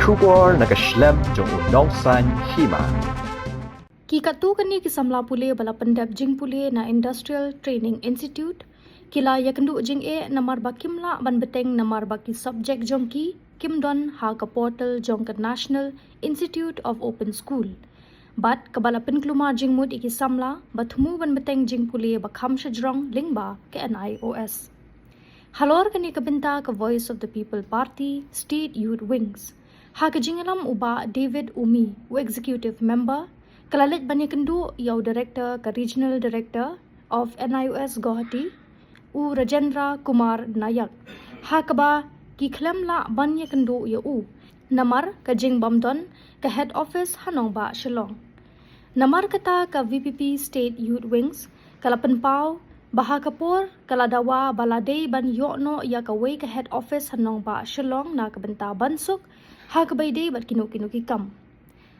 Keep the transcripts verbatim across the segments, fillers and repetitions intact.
Khubor na ka shlem jong u nongsan hima. Ki katto katne ki samla pule ba la pyndep jingpule na Industrial Training Institute ki la ïakynduh jingeh namar ba kim lah ban bteng namar ba ki subject jong ki kim don ha ka portal jong ka National Institute of Open School. Bad kaba la pynkulmar jingmut ïa ki samla ba thmu ban bteng jingpule ba kham shajrong lyngba ka N I O S. Halor kane ka bynta ka Voice of the People Party State Youth Wings, ha ka jingïalam u Bah David Umi, u Executive Member, ka la leit ban ïakynduh ïa u Director ka Regional Director of N I O S Guwahati, u Rajendra Kumar Nayak, ha kaba ki khlem lah ban ïakynduh ïa u namar ka jingbym don ka head office ha nongbah Shillong. Namar kata ka V P P State Youth Wings ka la pynpaw ba ha ka por ka la dawa ba la dei ban ïoh noh ïa kawei ka head office ha nongbah Shillong na ka bynta ban suk ha kaba ïadei bad kino kino ki kam.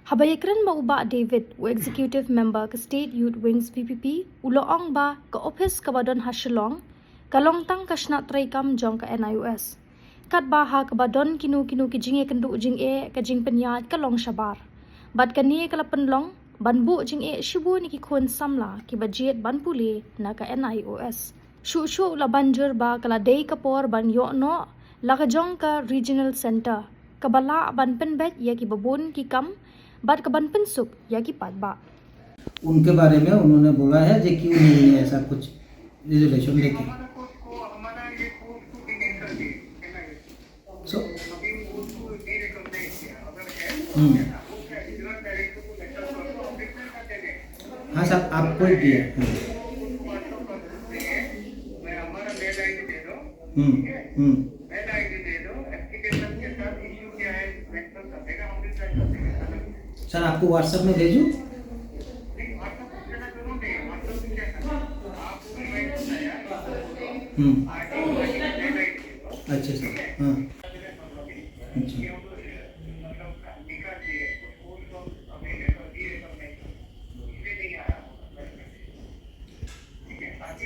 Haba ïakren bad u Bah David, u Executive Member ka State Youth Wings V P P, u la ong ba ka office kaba don ha Shillong ka long tang ka shnat treikam jong ka N I O S. Katba ha kaba don kino kino ki jingïakynduh jingeh, ka jingpynïaid ka long shabar. Bad kane ka la pynlong ban buh jingeh shibun ïa ki khun samla kiba jied ban pule na ka N I O S. Shuh shuh la ban jur ba ka la dei ka por ban ïoh noh la ka jong ka Regional Center kaba lah ban pynbeit ïa kiba bun ki kam bad ka ban pynsuk ïa ki paidbah. उनके बारे में उन्होंने बोला है जे क्यों नहीं है ऐसा कुछ रिजोल्यूशन लेके। सो हम्म। हाँ सर, आपको ही दिया। हम्म। हम्म। हम्म। सर, आपको व्हाट्सएप में भेजूं? हम्म। अच्छा सर, हाँ। अच्छा।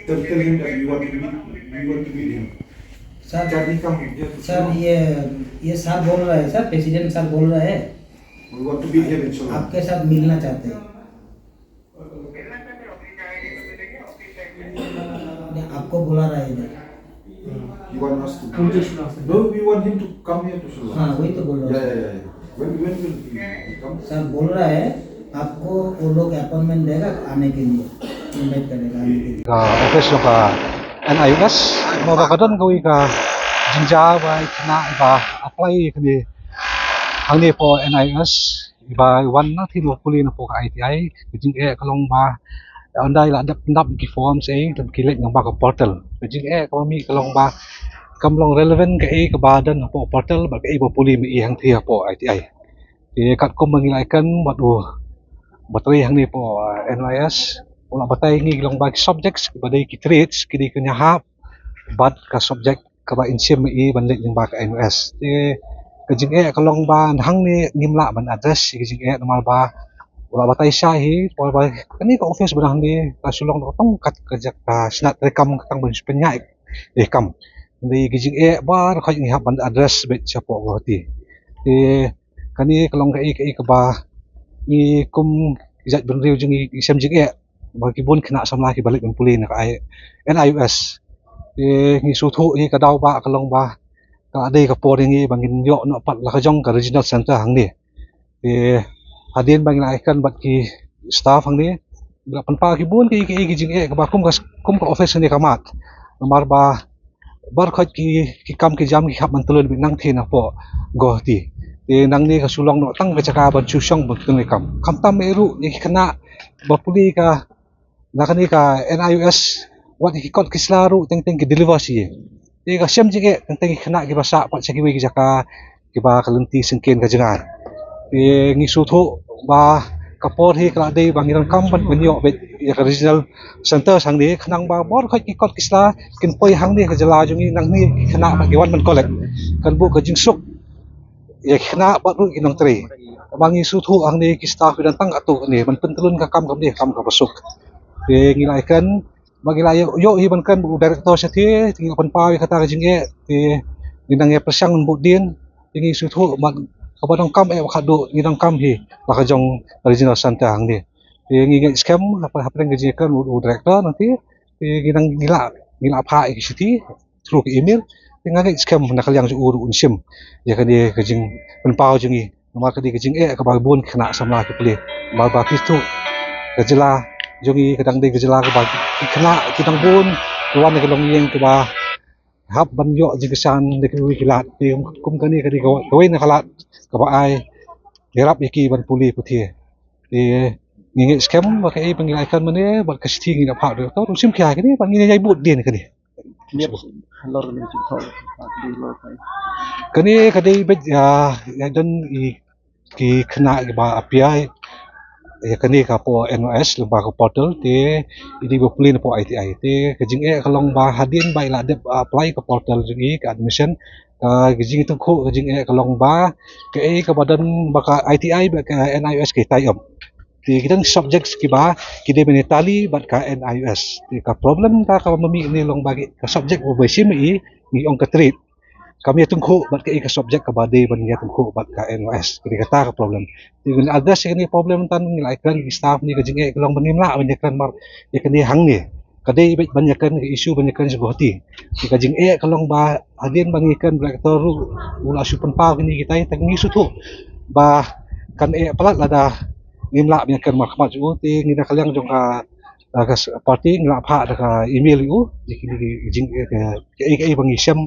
Tell, tell him that we want to meet, we want to meet him. सर, Can he come here to सर, Shillong? ये, ये सर बोल रहा है सर, प्रेसिडेंट सर बोल रहा है। We want to meet him in Shillong. आपके साथ मिलना चाहते हैं। नहीं, आपको बुला रहा है इधर। He want us to. No, we want him to come here to Shillong. हाँ, वही तो बोल रहा हूँ। Yeah, yeah, yeah, yeah. When, when will he, he come? सर बोल रहा है, आपको वो लोग अपॉइंटमेंट देगा आने के लिए, इनवाइट करेगा आने के लिए। Ka office jong ka N I O S, namar ba ka don kawei ka jingjia ba i khynnah iba apply ïa kane hangne hapoh N I O S, iba wan na thin ba pule na hapoh ka I T I, ka jingeh ka long ba ynda i la dep pyndap ki forms, eh, te ki leit lyngba ka portal. Ka jingeh kaba mih ka long ba kam long relevant kaei kaba don hapoh portal bad kaei ba pule ma i hangtei hapoh I T I. Te katkum ba ngi la ïakren bad u ba trei hangne hapoh, eh, N Y S, u la batai ïa ngi ka long ba ki subjects kiba dei ki trades ki dei ka ñiah hap bad ka subject kaba in shim ma i ban leit lyngba ka N Y S. Te ka jingeh ka long ba hangne ngim lah ban address ïa ka jingeh namar ba u la batai sha hi, namar ba kane ka office ba hangne ka shu long tang kat ka jaka, ka shnat treikam, ka tang ban pynïaid ïa ka kam. Hynrei ka jingeh baroh khoit ngi hap ban address beit shapoh Guwahati. Te kane ka long kaei kaei kaba ngi kum ki jait bynriew jong ngi ngi shem jingeh ba ki bun khynnah samla kiba leit ban pule na ka I-, N I O S. Te ngi sngewthuh hi ka daw ba ka long ba ka la dei ka por ïa ngi ba ngin ïoh noh pat la ka jong ka regional center hangne. Te hadien ba ngi la ïakren bad ki staff hangne, ngi la pynpaw ki bun ki, ki, ki jingeh kaba kum ka, kum ka office hangne ka mat. Namar ba baroh khoit ki, ki kam ki jam ki hap ban tylli beit nangtei na hapoh Guwahati. Te nangne ka shu long noh tang ka jaka ban shu shong ban tylli kam. Khamtam eh ruh ïa ki khynnah ba pule ka na kane ka N I O S, wat ki kot ki sla ruh teng teng ki deliver sha ïing. Te ka shem jingeh teng teng ki khynnah kiba sah pat sha kiwei ki jaka kiba ka lynti syngkien ka jngai. Te ngi sngewthuh ba ka por hi ka la dei ba ngi donkam ban pynïoh beit ïa ka regional center hangne, khnang ba baroh khoit ki kot ki sla kin poi hangne ka jylla jong ngi, nangne ki khynnah ba ki wan ban collect, kan buh ka jingsuk ïa ki khynnah bad ruh ki nongtrei. Ba ngi sngewthuh hangne ki staff ki don tang katto katne ban pyntyllun ka kam, kam dei ka kam kaba suk. Te ngi la ïakren, ba ngi la ïoh, ïoh hi ban kren bad u director shatei, te ngi la pynpaw ïa kata ka jingeh, te ngi nang ïa pyrshang ban buh dien, te ngi sngewthuh ba kaba donkam eh ba khatduh ngi donkam hi la ka jong ka regional center hangne. Te ngi ngeit skhem hapdeng ka jingkren u director nangta te ngi nang ngi la ngi la phah ïa ki shithi through ka email. Te nga ngeit skhem na ka liang jong u ruh un shim ïa kane ka jingpynpaw jong ngi. Namar ka dei ka jingeh kaba bun ki khynnah samla ki pule. Namar ba phi tuh ka jylla jong ngi ka dang dei ka jylla kaba ki khynnah ki dang bun ki wan na ka longïing kaba hap ban ïoh jingkyrshan da kiwei ki lad. Te kum kane ka dei kawei na ka lad kaba ai ïarap ïa ki ban pule puthi. Te ngi ngeit skhem ba kaei ba ngi la ïakren mynne bad ka shithi ngi la phah da u director un shim khia kane bad ngi ïai bud dien kane. Kane ka dei beit ïa don i ki khynnah kiba appear ïa kane ka por N O S lyngba ka portal te i dei ba pule na por I T I. Te ka jingeh ka long ba hadien ba i la dep apply ka portal jong i ka admission, ka jingtyngkhuh ka jingeh ka long ba kaei kaba don ba ka I T I bad ka N I O S ka tie up. Te ki don subjects kiba ki dei ban tally bad ka N I O S. Te ka problem ta kaba mih ne long ba ka subject ba shim i ngi ong ka trade kam ïatyngkhuh bad kaei ka subject kaba dei ban ïatyngkhuh bad ka N O S. Ka dei kata ka problem. Te ngin address ïa kane ka problem, tang ngi la ïakren ki staff ne ka jingeh ka long ba ngim lah ban ïakren mar ïa kane hangne. Ka dei beit ban ïakren ka issue ban ïakren sha Guwahati. Te ka jingeh ka long ba hadien ba ngi kren bad ka director ruh u la shu pynpaw kine kitai, tang ngi sngewthuh ba kan eh palat lada ngim lah ban ïakren markhmat jong u. Te ngi na ka liang jong ka, ka party ngi la phah da ka email ïa u ïa kine ki jing kaei kaei ba ngi shem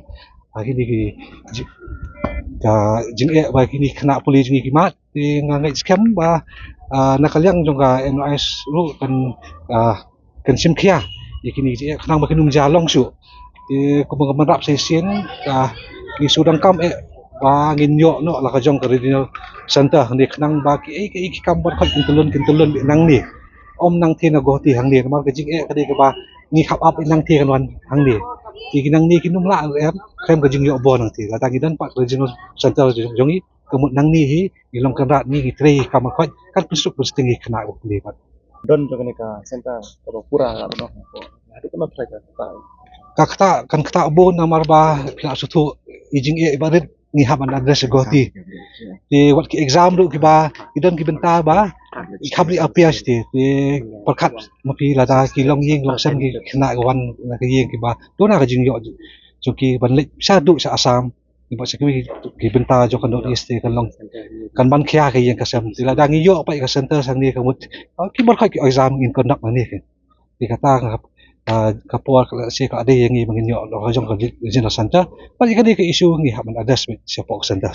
ha kine ki jing ka jingeh ba kine ki khynnah pule jong ngi ki mad. Te nga ngeit skhem ba na ka liang jong ka N O S ruh kan kan shim khia ïa kine ki jingeh khnang ba kin ym jia long shuh. Te kumba ka ban rap sa shisien ka ngi shu donkam eh ba ngin ïoh noh la ka jong ka regional center hangne khnang ba kiei kiei ki kam ban khot kin tylun kin tylun beit nangne. Ym nangthie na Guwahati hangne namar ka jingeh ka dei kaba ngi khap ap beit nangthie kan wan hangne. Te ki nangne kin ym lah em khlem ka jingïoh bor nangthie. Lada ngi don pat regional center jong ngi ka mut nangne hi ngi long kynrad ngi ngi trei kam ban khot kan pynsuk pynsting ïa ki khynnah ba pule pat. Don jong kane ka center kaba pura la don. Haduh katno trai ka ktah? Ka ktah kan ktah bun namar ba phi la sngewthuh i jingeh i ba rit ngi hap ban address ïa Guwahati. Te wat ki exam ruh kiba ki don ki bynta ba i khap ri appear shuh te. Te pyrkhat ma phi lada ki longïing longsem ki khynnah ki wan na ka ïing kiba duna ka jingïoh jong ki ban leit sha duh sha Assam. Kiba sha kiwei ki bynta jong ka North East te kan long kan ban khia ka ïing ka sem. Te lada ngi ïoh pat ka center hangne ka mut ki ban khot ki exam ngin conduct nangne. Te kata ka por ka lehse ka la dei ïa ngi ba ngin ïoh la ka jong ka regional center. Bad ïa kane ka issue ngi hap ban address beit shapoh ka center.